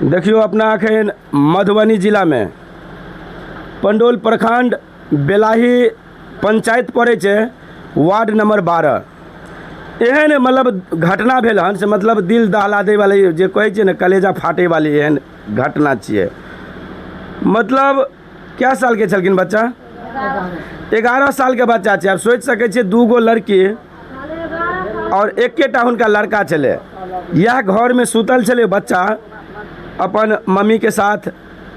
देखियौ अपना अखन मधुबनी जिलामे पंडौल प्रखंड बेलाही पंचायत पड़ै छै, वार्ड नंबर 12। एहन मतलब घटना भेल हन से मतलब दिल दहला दै वाली, जे कहै छै ने कलेजा फाटै वाली, एहन घटना छियै। मतलब कै सालके छलखिन बच्चा? 11 सालके बच्चा छै। आब सोचि सकै छियै, 2 गो लड़की आओर एकेटा हुनका लड़का छलै। इएह घरमे सुतल छलै बच्चा अपन मम्मीके साथ।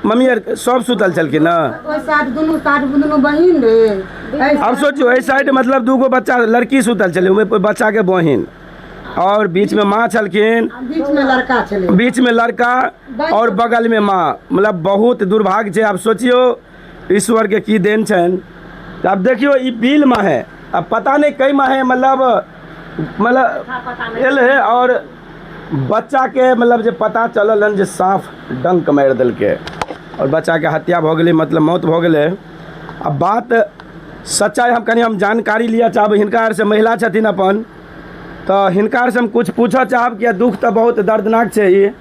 मम्मी आर सब सुतल छलखिन ने? ओहि साइड दुनू साइड दुनू बहिन रे। आब सोचू, एहि साइड मतलब 2 गो बच्चा लड़की सुतल छलै, ओहिमे बच्चाके बहिन, और बीच में माँ छलखिन, बीच में लड़का छलै, बीच में लड़का और बगल में माँ। मतलब बहुत दुर्भाग्य छै। आब सोचियौ ईश्वर के की देन छनि। तऽ आब देखियौ ई बिल माह है, अब पता नहीं कई माह है, मतलब एल है और बच्चा के मतलब जे पता चलल हन जे साँप डंक मारि देलकै और बच्चा के हत्या भऽ गेलै, मतलब मौत भऽ गेलै। अब बात सच्चाइ हम कनि हम जानकारी लिअ चाहबै हिनका आरसँ, महिला छथिन अपन, तऽ हिनका आरसँ हम किछु पूछऽ चाहब कि दुःख तऽ बहुत दर्दनाक छै ई।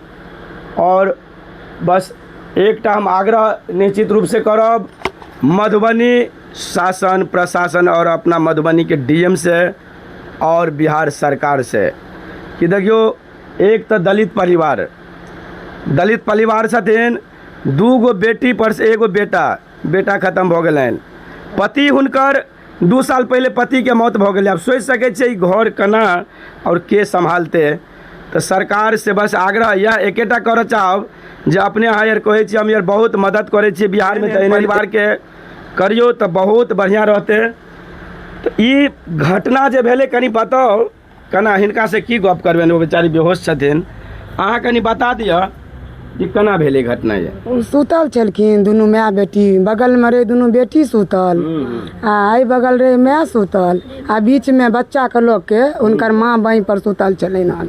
और बस एकटा हम आग्रह निश्चित रूपसँ करब मधुबनी शासन प्रशासन और अपना मधुबनीके डी एम से और बिहार सरकार से कि देखियौ, एक तऽ दलित परिवार छथिन, 2 गो बेटी पर से एगो बेटा, बेटा खत्म भऽ गेलनि, पति हुनकर 2 साल पहिले पतिके मौत भऽ गेलै। आब सोचि सकै छियै ई घर केना आओर के सम्हालतै। तऽ सरकार से बस आग्रह इएह एकेटा करऽ चाहब जे अपने अहाँ यार कहै छियै हम यार बहुत मदद करै छियै बिहारमे, तऽ एहन परिवारके करियौ तऽ बहुत बढ़िआँ रहतै। तऽ ई घटना जे भेलै कनि बताउ केना, हिनका से की गप करबनि, ओ बेचारी बेहोश छथिन, अहाँ कनि बता दिअ कि केना भेलै घटना ये। ओ सुतल छलखिन दुनू माय बेटी, बगलमे रहै दुनू बेटी सुतल, आ एहि बगल रहै माय सुतल, आ बीचमे बच्चाके लऽ के हुनकर माँ बाँहि पर सुतल छलनि हन।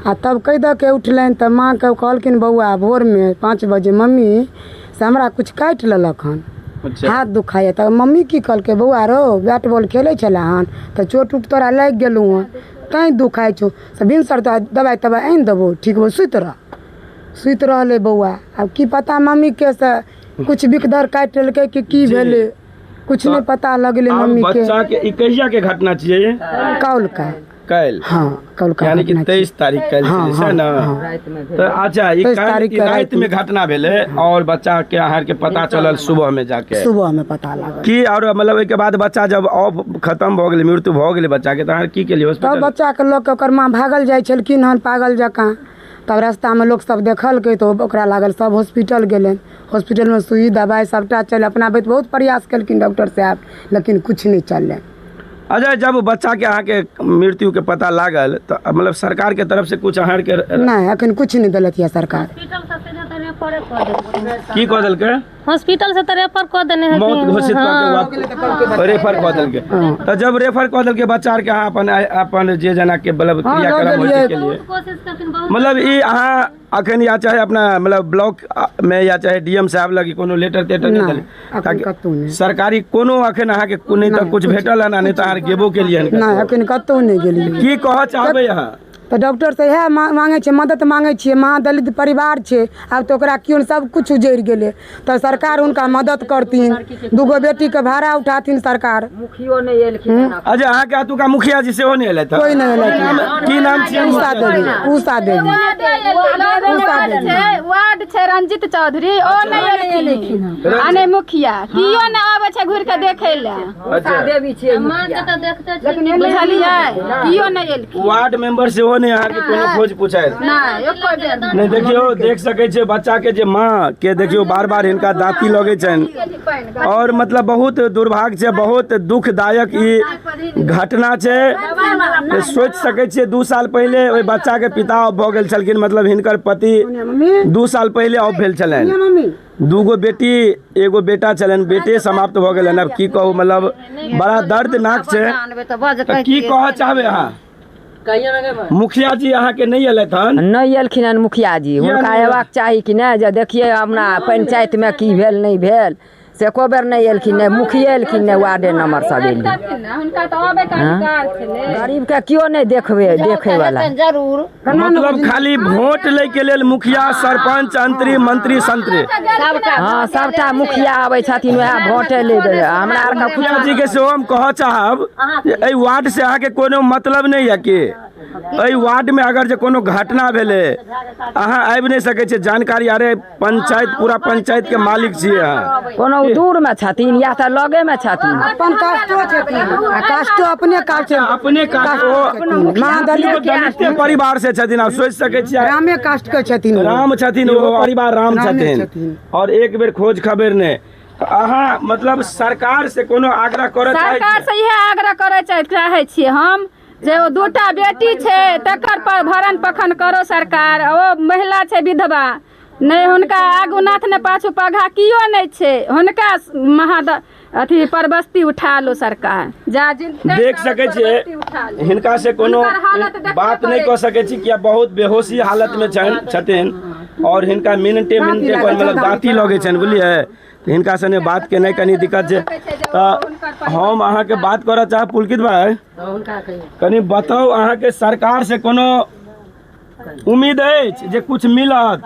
आ तब कहि दऽ के उठलनि तऽ माँके कहलखिन बौआ भोरमे 5 बजे मम्मी से हमरा किछु काटि लेलक हन। हाथ दुखाइए। तऽ मम्मी की कहलकै, बौआ रौ बैट बॉल खेलै छलै हन तऽ चोट उट तोरा लागि गेलौ हन तैँ दुखाइ छौ, से भिनसर तोरा दबाइ तबाइ आनि देबौ, ठीक हो सुति रह। सुति रहलै बौआ, आब की पता मम्मीके से किछु बिखधर काटि लेलकै कि की भेलै, किछु नहि पता लगलै मम्मीके। बच्चाके ई कहियाके घटना छियै? काल्हिका। काल्हि? हाँ, काल्हिका यानी कि घटना छियै। 23 तारीख काल्हि हाँ, छलै, सएह हाँ, ने? हाँ। तऽ अच्छा, ई 23 काल्हि तारीख के रातिमे घटना भेलै और बच्चाके अहाँके पता चलल सुबहमे जाके? सुबहमे पता लागल। की और मतलब ओहिके बाद बच्चा जब ऑफ खत्म भऽ गेलै, मृत्यु भऽ गेलै बच्चाके, तऽ अहाँ की केलियै तब हॉस्पिटल? बच्चाके लऽ कऽ ओकर माँ भागल जाइ छलखिन हन पागल जकाँ, तब रास्तामे लोक सब देखलकै तऽ ओकरा लागल, सब हॉस्पिटल गेलनि, हॉस्पिटलमे सुइ दबाइ सबटा चलि, अपना भरि बहुत प्रयास केलखिन डॉक्टर साहब, लेकिन किछु नहि चललनि। अच्छा, जब बच्चाके अहाँके मृत्युके पता लागल तऽ मतलब सरकारके तरफ से कुछ अहाँके? नहि, अखन किछु नहि देलक यऽ सरकार। हॉस्पिटल से सीधे तऽ रेफरे कऽ देलकै। की कऽ देलकै? हॉस्पिटल से तऽ रेफर कऽ देने हथिन। मौत घोषित कऽ के रेफर कऽ देलकै। तऽ जब रेफर कऽ देलकै बच्चा आरके, अहाँ अपन अपन जे जेना के मतलब हाँ, लऽ क्रियाक्रम होइ छै गेलियै। के लिए बहुत कोशिश करथिन, बहुत। मतलब ई अहाँ अखन या चाहे अपना मतलब ब्लॉक में या चाहे डीएम साहब लग कोनो लेटर तेटर नहि नहि, देलियै? अखन ताकि कतहु नहि। सरकारी कोनो अखन अहाँके नहि तऽ कुछ भेटल हन, नहि तऽ अहाँ गेबो केलियै हन? नहि, अखन कतहु नहि गेलियै। की कहऽ चाहबै अहाँ? तऽ डॉक्टर से इएह माँगै छियै, मदद माँगै छियै। महादलित परिवार छै, आब तऽ ओकरा केओ सब किछु उजड़ि गेलै, तऽ सरकार हुनका मदद करथिन, 2 गो बेटीके भाड़ा उठाथिन सरकार। मुखियो नहि एलखिन। अच्छा, अहाँके एतुका मुखिया जी सेहो नहि एलथि? कोइ नहि एलथि। की नाम छियै? उषा देवी, उषा देवी। वार्ड छै, वार्ड छै रंजित चौधरी, ओ नहि एलखिन, आ नहि मुखिया, कियो नहि आबै छै घुरि के देखै लए। अच्छा। देवी छियै। माँ के तऽ देखते छियै। बुझलियै, कियो नहि एलखिन। वार्ड मेंबर सेहो नहि अहाँके कोनो खोज पूछायल? नहि, एको बेर नहि। देखियौ, देख सकै छियै बच्चा के जे माँ के, देखियौ बार बार हिनका दाँती लगै छनि और मतलब बहुत दुर्भाग्य छै, बहुत दुखदायक ई घटना छै। सोचि सकै छियै, 2 साल पहिले ओहि बच्चा के पिता ऑफ भऽ गेल छलखिन, मतलब हिनकर पति 2 साल पहिले ऑफ भेल छलनि। मम्मी। 2 गो बेटी एगो बेटा छलनि, बेटे समाप्त भऽ गेलनि। आब की कहू, मतलब बड़ा दर्दनाक छै। तऽ की कहऽ चाहबै अहाँ? मुखिया जी अहाँके नहि एलथि हन? नहि एलखिन हन मुखिया जी। किया हुनका नहि? अयबाक चाही कि नहि, जे देखियै अपना पंचायतमे की भेल नहि भेल, से एको बेर नहि एलखिन, नहि मुखिये एलखिन, नहि वार्डे नम्बर सब एलखिन। हुनका तऽ अबै के अधिकार छलै। गरीबके केओ नहि देखबै देखै वाला। जरूर। मतलब खाली वोट लै के लेल मुखिया, सरपंच, अंत्री, मंत्री, संत्री। हँ, सबटा मुखिया आबै छथिन, वएह वोटे ले दै हमरा आरके। मुखिया जी के सेहो हम कहऽ चाहब जे एहि वार्ड से अहाँके कोनो मतलब नहि यऽ कि एहि वार्ड में अगर जे कोनो घटना भेलै, अहाँ आबि नहि सकै छियै जानकारी? अरे, पंचायत, पूरा पंचायत के मालिक छियै अहाँ। कोनो दूरमे छथिन या तऽ लगेमे छथिन। अपन कास्टो छथिन आ कास्टो अपने कास्ट। अपने कास्ट ओ। महादलित। दलिते परिवार से छथिन, आप सोचि सकै छियै। रामे कास्ट के छथिन ओ। राम छथिन ओ, परिवार राम रामे छथिन। छथिन। और एक बेर खोज खबर नहि। तऽ अहाँ मतलब सरकार से कोनो आग्रह करऽ चाहै सरकार छियै? से इएह आग्रह करय चाहै छियै हम जे ओ दूटा बेटी छै, तकर पर भरण पोषण करो सरकार। ओ महिला छै विधवा, नहि हुनका आगू नाथ ने पाछू पघा, कियो नहि छै हुनका। महाद अथी परबस्ती उठा लो सरकार, जा जिन देख सकै छियै, परबस्ती उठा लो। हिनका से कोनो हुनकर हालत देखबे बात नहि करै। कऽ सकै छी, किया बहुत बेहोशी हालत मे छनि छथिन और हिनका मिनटे मिनटे पर मतलब दाँती लगै छनि, बुझलियै? तऽ हिनका सने बात केनाइ कनि दिक्कत छै। तऽ हम अहाँके बात करऽ चाहब, पुलकित भाई, कनि बताउ, अहाँके सरकार से कोनो उम्मीद अछि जे कुछ मिलत?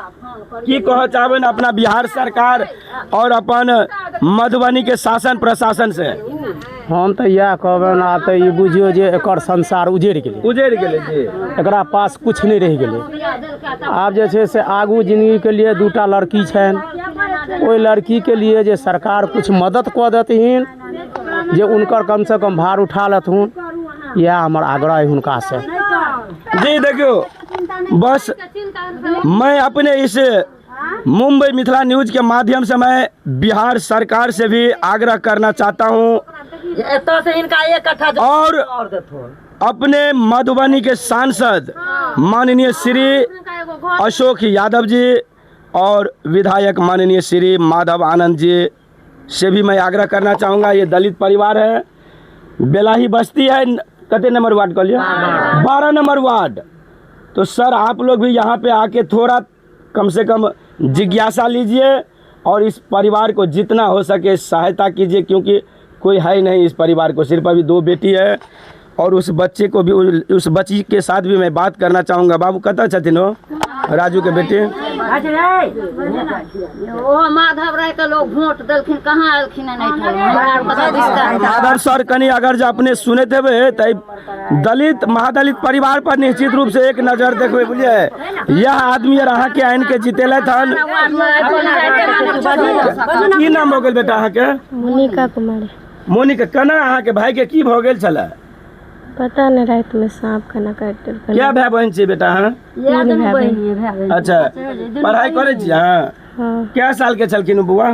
की कहऽ चाहबै ने अपना बिहार सरकार और अपन मधुबनी के शासन प्रशासन से? हम तऽ इएह कहबनि, आब तऽ ई बुझियौ जे एकर संसार उजड़ि गेलै। उजड़ि गेलै जी। एकरा पास किछु नहि रहि गेलै। आब जे छै से आगू जिन्दगीके लिए दूटा लड़की छनि। ओहि लड़कीके लिए जे सरकार किछु मदद कऽ देथिन, जे हुनकर कमसँ कम भार उठा लेथुन, इएह हमर आग्रह अइ हुनकासँ। जी, देखियौ, बस मैं अपने इस मुंबई मिथिला न्यूज के माध्यम से मैं बिहार सरकार से भी आग्रह करना चाहता हूं एतऽ हिनका एक कट्ठा और अपने मधुबनी के सांसद माननीय श्री अशोक यादव जी और विधायक माननीय श्री माधव आनंद जी से भी मैं आग्रह करना चाहूँगा। ये दलित परिवार है, बेलाही बस्ती है। कते नंबर वार्ड कहलिए? 12 नंबर वार्ड। तो सर, आप लोग भी यहाँ पे आके थोड़ा कम से कम जिज्ञासा लीजिए और इस परिवार को जितना हो सके सहायता कीजिए, क्योंकि कोई है ही नहीं इस परिवार को, सिर्फ अभी दो बेटी है। और उस बच्चे को भी, उस बच्ची के साथ भी मैं बात करना चाहूँगा। बाबू, कतऽ छथिन हो राजू के बेटी? ओहो माधव राय के लोग वोट देलखिन, कहाँ एलखिन हन एहिठाम? हमरा आर कतऽ विस्तार। माधव सर, कनि अगर जे अपने सुनैत हेबै तऽ ई दलित महादलित परिवार पर निश्चित रूप से एक नजर देखबै, बुझलियै? यह आदमी आर अहाँके आनि के जितेलथि हन। की नाम भऽ गेल बेटा अहाँके? मोनिका कुमारी। मोनिका, केना अहाँके भाई के की भऽ गेल छलै? पता नहि, रातिमे साँप केना काटि देलकै। क्या भाई बहन छियै बेटा अहाँ? तीन भाय बहिन। अच्छा, पढ़ाइ करै छी अहाँ? हाँ। कै साल के छलखिन ओ बौआ?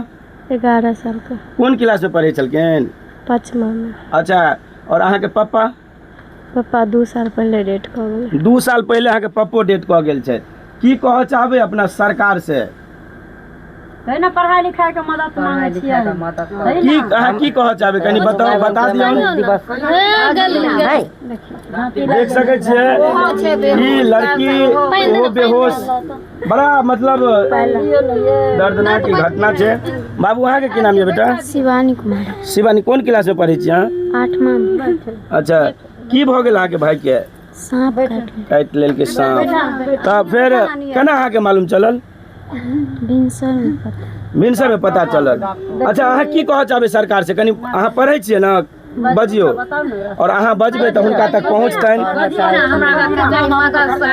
11 सालके। कोन क्लास में पढ़ै छलखिन? पाँचमामे। अच्छा, और अहाँके पप्पा? पप्पा 2 साल पहिले डेथ कऽ गेलै। 2 साल पहिले अहाँके पप्पो डेथ कऽ गेल छै। की कहऽ चाहबै अपना सरकार से? ने पढ़ाई लिखाई के मदद मांगे छियै। की अहाँ की कहऽ चाहबै, कनि बताउ, बता दियौ। देख सकै छियै, ई लड़की ओ बेहोश, बड़ा मतलब दर्दनाक ई घटना छै। बाबू, अहाँके की नाम यऽ बेटा? शिवानी कुमारी। शिवानी, कोन क्लास में पढ़ै छी अहाँ? आठमा। अच्छा, की भऽ गेल अहाँके भाई के? साँप काटि। काटि लेलकै साँप। तऽ फेर केना अहाँके मालूम चलल? भिनसरमे पता। भिनसरमे पता चलल। अच्छा, अहाँ की कहऽ चाहबै सरकार से? कनि अहाँ पढ़ै छियै ने, बजियौ। और अहाँ बजबै तऽ हुनका तक पहुँचतनि।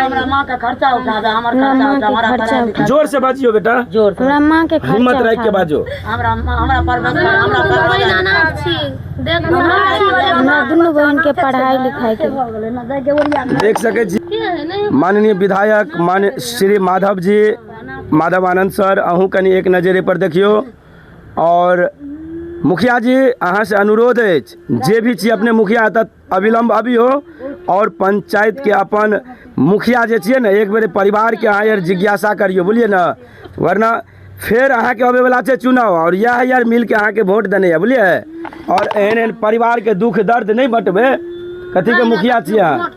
हमरा माँके खर्चा उठा। जोर से बजियौ बेटा। हमरा माँके खर्चा हिम्मत राखि के उठा। बाजू। हमरा दुनू बहिनके पढ़ाई लिखाईके। देख सकै छी, माननीय विधायक मान्य श्री माधव जी, माधव आनंद सर, अहूँ कनि एक नजरे पर देखियौ। और मुखिया जी, अहाँ से अनुरोध अछि, जे भी छी अपने मुखिया, तऽ अविलम्ब अबियौ और पंचायत के अपन मुखिया जे छियै ने, एक बेर परिवारके अहाँ यार जिज्ञासा करियौ, बुझलियै ने? वरना फेर अहाँके अबैवला छै चुनाव और इएह यार मिलके अहाँके वोट देने यऽ, बुझलियै? और एहन एहन परिवारके दुःख दर्द नहि बटबै, कथीके मुखिया छियै अहाँ?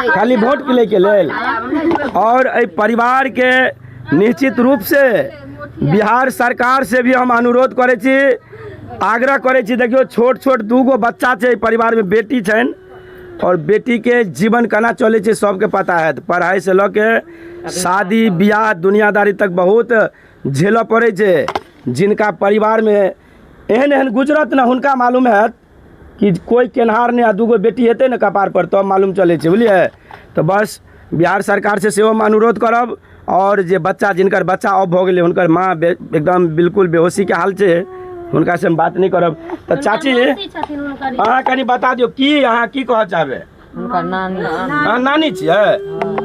खाली वोट के लैके लेल? और एहि परिवारके निश्चित रूप से बिहार सरकार से भी हम अनुरोध करै छी, आग्रह करै छी। देखियौ छोट छोट 2 गो बच्चा छै परिवारमे, बेटी छनि आओर बेटीके जीवन केना चलै छै सबके पता हैत। पढ़ाइसँ लऽ के शादी बियाह दुनियादारी तक बहुत झेलऽ पड़ै छै। जिनका परिवारमे एहन एहन गुजरत ने हुनका मालूम हैत कि कोइ केनहार नहि आ 2 गो बेटी हेतै ने कपार पर तब मालूम चलै छै, बुझलियै? तऽ बस बिहार सरकारसँ सेहो हम अनुरोध करब। आओर जे बच्चा, जिनकर बच्चा ऑफ भऽ गेलै, हुनकर माँ एकदम बिल्कुल बेहोशीके हाल छै, हुनकासँ हम बात नहि करब। तऽ चाची, अहाँ कनि बता दियौ की अहाँ की कहऽ चाहबै? हुनकर नानी। अहाँ नानी छियै?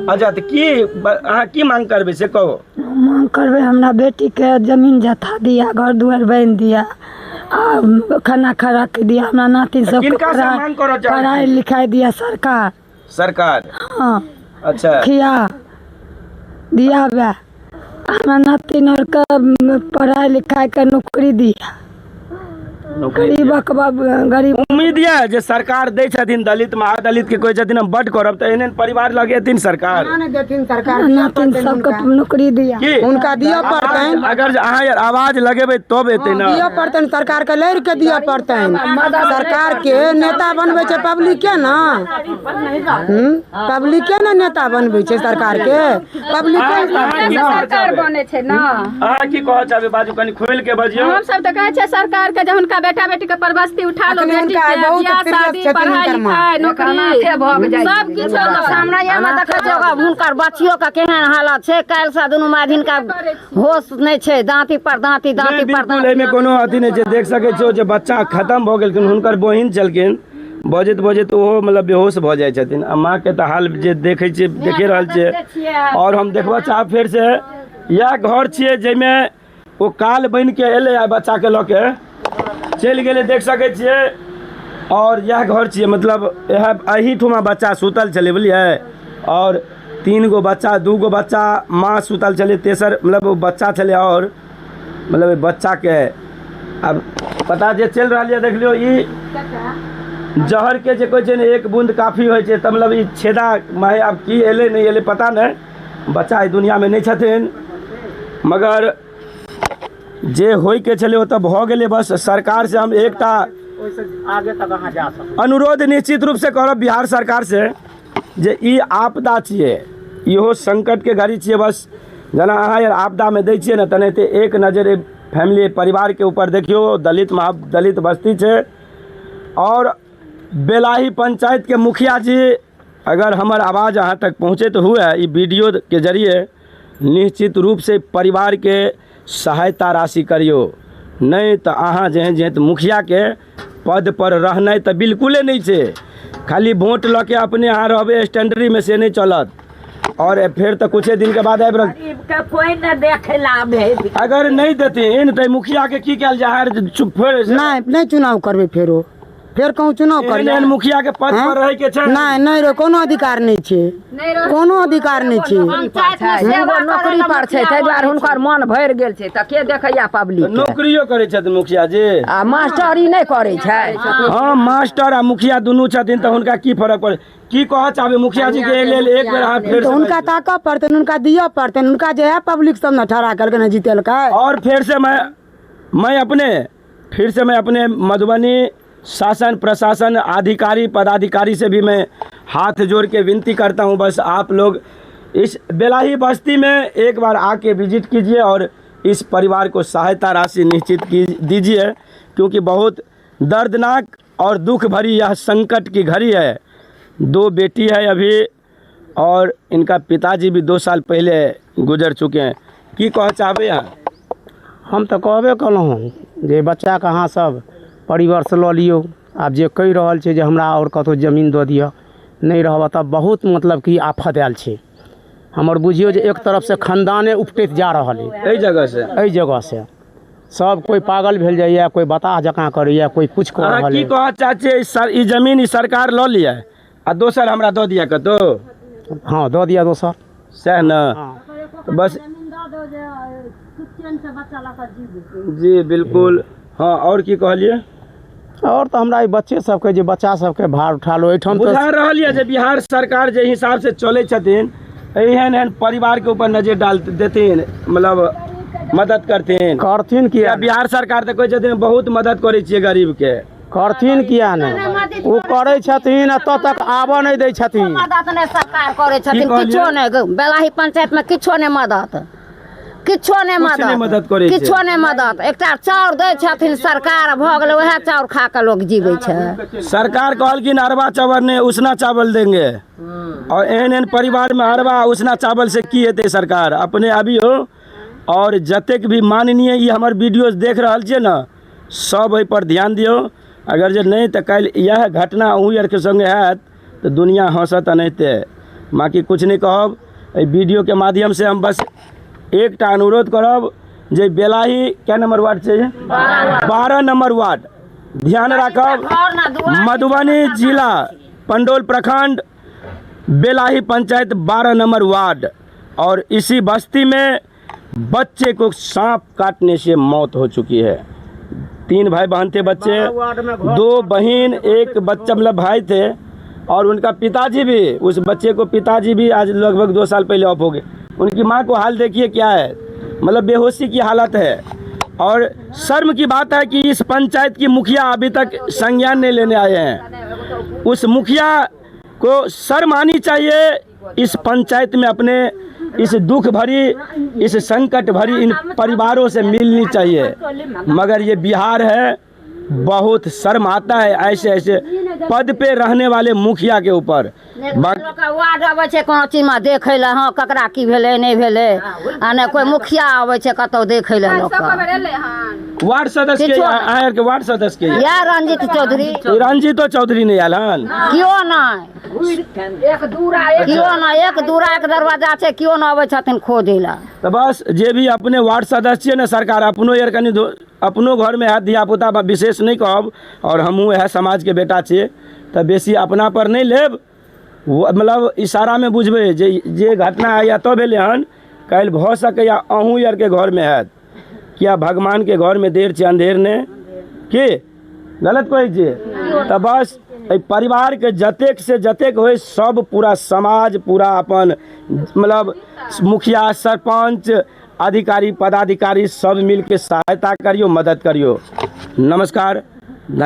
अच्छा, तऽ की अहाँ की मांग करबै से कहू। मांग करबै, हमरा बेटीके जमीन जथा दिया, घर दुआरि बान्हि दिया आ खाना खा के दिया। हमरा नातिन सबके किनका से पढ़ाइ मांग करऽ चाहै पढ़ाइ छी? लिखाइ दिया सरकार। सरकार? हँ। अच्छा। खिया दियाबै, हमरा नातिन आरके पढ़ाइ लिखाइके नौकरी दिया। नौकरी। गरीबक बाप गरीब। उम्मीद यऽ जे सरकार दै छथिन, दलित महादलित के कहै छथिन हम बड करब, तऽ एहन एहन परिवार लग एथिन सरकार? नहि देथिन सरकार, दिअ नातिन पड़तनि सबके हुनका। नौकरी दिया। की हुनका दिअ पड़तनि। अगर जे अहाँ आर आवाज लगेबै तब एतै ने। दिअ पड़तनि, सरकारके लड़ि के दिअ पड़तनि। सरकारके नेता बनबै छै पब्लिके ने, पब्लिके ने नेता बनबै छै सरकारके, पब्लिके। अहाँ की कहऽ सरकार चाहबै? बनै छै ने। अहाँ की कहऽ चाहबै? बाजू, कनि खोलि के बजियौ। हम सब तऽ कहै छियै सरकार के जे हुनका बेटा बेटी के परबस्ती उठा लो, अखन बेटी हुनका के बहुत बियाह सीरियस शादी, छथिन पढ़ाई हुनकर माँ। लिखाई, नौकरी सब किछु। सामने मे देखै छियै ओकर हुनकर बच्चियो के केहन हालत छै। काल्हि से दुनू माधिन का होश नहि छै, दाँती पर दाँती, नहि दाँती पर बिल्कुल एहिमे दाँती। कोनो अथी नहि छै। देख सकै छियै जे बच्चा खतम भऽ गेलखिन, हुनकर बहिन छलखिन, बजैत बजैत ओहो मतलब बेहोश भऽ जाइ छथिन। आ माँके तऽ हाल जे देखै छियै, देखे रहल छियै। आओर हम देखबऽ चाहब फेरसँ, इएह घर छियै जाहिमे ओ काल बनि के एलै आ बच्चाके लऽ के चलि गेलै, देख सकै छियै। आओर इएह घर छियै, मतलब इएह एहिठुमा बच्चा सुतल छलै, बुझलियै? आओर 3 गो बच्चा, 2 गो बच्चा, माँ सुतल छलै, तेसर मतलब ओ बच्चा छलै। आओर मतलब ओहि बच्चाके आब पता जे चलि रहल यऽ, देख लियौ, ई जहरके जे कहै छै ने, एक बून्द काफी होइ छै। तऽ मतलब ई छेदा माहे आब की एलै नहि एलै पता नहि, बच्चा एहि दुनिआँमे नहि छथिन, मगर जे होइके छलै ओ तऽ भऽ गेलै। बस सरकारसँ हम एकटा आगे तक अहाँ जा सकै। अनुरोध निश्चित रूपसँ करब बिहार सरकार से जे ई आपदा छियै, इहो संकटके घड़ी छियै। बस जेना अहाँ आर आपदामे दै छियै ने, तेनाहिते एक नजर एहि फैमिली परिवारके ऊपर देखियौ। दलित महादलित बस्ती छै। आओर बेलाही पंचायतके मुखिया जी, अगर हमर आवाज अहाँ तक पहुँचैत हुए ई वीडियोके जरिए, निश्चित रूपसँ परिवारके सहायता राशि करियौ, नहि तऽ अहाँ जेहन जेहन मुखियाके पद पर रहनाइ तऽ बिल्कुले नहि छै। खाली वोट लऽ के अपने अहाँ रहबै स्टैंडरीमे से नहि चलत। आओर फेर तऽ कुछे दिनके बाद आबि रहल। गरीबके कोइ नहि देखै लए आबै। अगर नहि देथिन तऽ मुखियाके की कयल जाय? अहाँ चुप फेर नहि, नहि चुनाव करबै फेरो, फेर कहूँ चुनाव एहन करियै? एहन मुखियाके पद पर रहैके छै? नहि, नहि रे, कोनो अधिकार नहि छै, कोनो अधिकार नहि छै। एगो नौकरी पर छै, ताहि दुआरे हुनकर मन भरि गेल छै, तऽ के देखैया पब्लिक? नौकरियो करै छथिन मुखिया जी? आ मास्टरी नहि करै छै? हँ, मास्टर आ मुखिया दुनू छथिन तऽ हुनका की फरक पड़े? की कहऽ चाहबै मुखिया जी के लेल एक बेर अहाँ फेर तऽ हुनका ताकऽ पड़तनि, हुनका दिअ पड़तनि। हुनका जे है पब्लिक सब ने ठड़ा केलकै ने जीतेलकै। और फिर से मैं अपने फिर से मैं अपने मधुबनी शासन प्रशासन अधिकारी पदाधिकारी से भी मैं हाथ जोड़ के विनती करता हूं, बस आप लोग इस बेलाही बस्ती में एक बार आके विजिट कीजिए और इस परिवार को सहायता राशि निश्चित की दीजिए, क्योंकि बहुत दर्दनाक और दुख भरी यह संकट की घड़ी है। दो बेटी है अभी और इनका पिताजी भी 2 साल पहले गुजर चुके हैं। की कह चाहबै अहाँ? हम तऽ कहबे केलहुँ जे बच्चाके अहाँ सब परिवारसँ लऽ लियौ। आब जे कहि रहल छै जे हमरा आओर कतहु जमीन दऽ दिअ, नहि रहब तब बहुत मतलब कि आफत आयल छै हमर। बुझियौ जे एक तरफसँ खानदाने उपटैत जा रहल अइ। एहि जगहसँ? एहि जगहसँ सब कोइ पागल भेल जाइए, कोइ बताह जकाँ करैए, कोइ किछु कऽ अहाँ रहल की अइ। कहऽ चाहै छियै? ई जमीन ई सरकार लऽ लिअ आ दोसर हमरा दऽ दिअ कतहु? हँ, दऽ दिअ दोसर। सएह ने। हँ। तऽ बस जी बिल्कुल। हँ, आओर की कहलियै? आओर तऽ हमरा ई बच्चे सबके जे बच्चा सबके भार उठा लो एहिठाम तऽ। बुझा रहल यऽ जे बिहार सरकार जे हिसाब से चलै छथिन, एहन एहन परिवारके ऊपर नजर डाल देथिन मतलब। मदद करथिन? करथिन किया? बिहार सरकार तऽ कहै छथिन बहुत मदद करै छियै गरीबके। करथिन किया नहि? ओ करै छथिन, एतऽ तक आबऽ नहि दै छथिन। मदद नहि सरकार करै छथिन, किछो नहि। बेलाही पंचायत में किछो नहि मदद, किछो नहि मदद, किछो नहि मदद। एकटा चाउर दै छथिन सरकार, भऽ गेलै, वएह चाउर खा कऽ लोक जीबै छै। सरकार कहलखिन अरबा चावल नहि, उसना चावल देंगे, और एहन एहन परिवार में अरबा उसना चावल से की हेतै? सरकार अपने अबियौ। और जतेक भी माननीय ई हमर वीडियो देख रहल छियै ने, सब एहिपर ध्यान दियौ। अगर जे नहि तऽ काल्हि इएह घटना अहूँ आरके सङ्गे हैत तऽ दुनिया हँसत एनाहिते। बाँकी किछु नहि कहब। एहि वीडियोके माध्यमसँ हम बस एकटा अनुरोध करब जे बेलाही कै नंबर वार्ड छै? 12 नंबर वार्ड, ध्यान राखब, मधुबनी जिला, पंडौल प्रखंड, बेलाही पंचायत, 12 नंबर वार्ड, और इसी बस्ती में बच्चे को सांप काटने से मौत हो चुकी है। 3 भाई बहन थे बच्चे, 2 बहन 1 बच्चा, मतलब भाई थे, और उनका पिताजी भी, उस बच्चे को पिताजी भी आज लगभग 2 साल पहले ऑफ हो गए। उनकी माँ को हाल देखिए क्या है, मतलब बेहोशी की हालत है। और शर्म की बात है कि इस पंचायत की मुखिया अभी तक संज्ञान नहीं लेने आए हैं। उस मुखिया को शर्म आनी चाहिए इस पंचायत में अपने इस दुख भरी, इस संकट भरी इन परिवारों से मिलनी चाहिए। मगर ये बिहार है, बहुत शर्म आता है ऐसे ऐसे पद पे रहने वाले मुखिया के ऊपर। वार्ड अबै छै कोनो चीजमे देखै लए, हँ ककरा की भेलै नहि भेलै, आ नहि कोइ मुखिया अबै छै कतहु देखै लए लोकके। वार्ड सदस्य के अहाँ के वार्ड सदस्य के या रंजीत चौधरी, रंजीतो चौधरी नहि आयल हन? केओ नहि, केओ नहि, एक दूरा एक दरवाजा छै, केओ नहि अबै छथिन खोजै लए। तऽ बस जे भी अपने वार्ड सदस्य छियै ने, सरकार अपनो यार कनि अपनो घरमे हैत धियापुता, विशेष नहि कहब, और हमहूँ वएह समाजके बेटा छियै, तऽ बेसी अपना पर नहि लेब, मतलब इशारामे बुझबै जे जे घटना आइ एतऽ भेलै हन, काल्हि भऽ सकैए अहूँ आरके घरमे हैत। किया भगवानके घरमे देर छै अन्धेर नहि, की गलत कहै छियै? तऽ बस एहि परिवारके जतेक से जतेक होइ, सब पूरा समाज, पूरा अपन मतलब मुखिया, सरपञ्च, अधिकारी, पदाधिकारी सब मिलके सहायता करियौ, मदद करियौ। नमस्कार, धन्यवाद।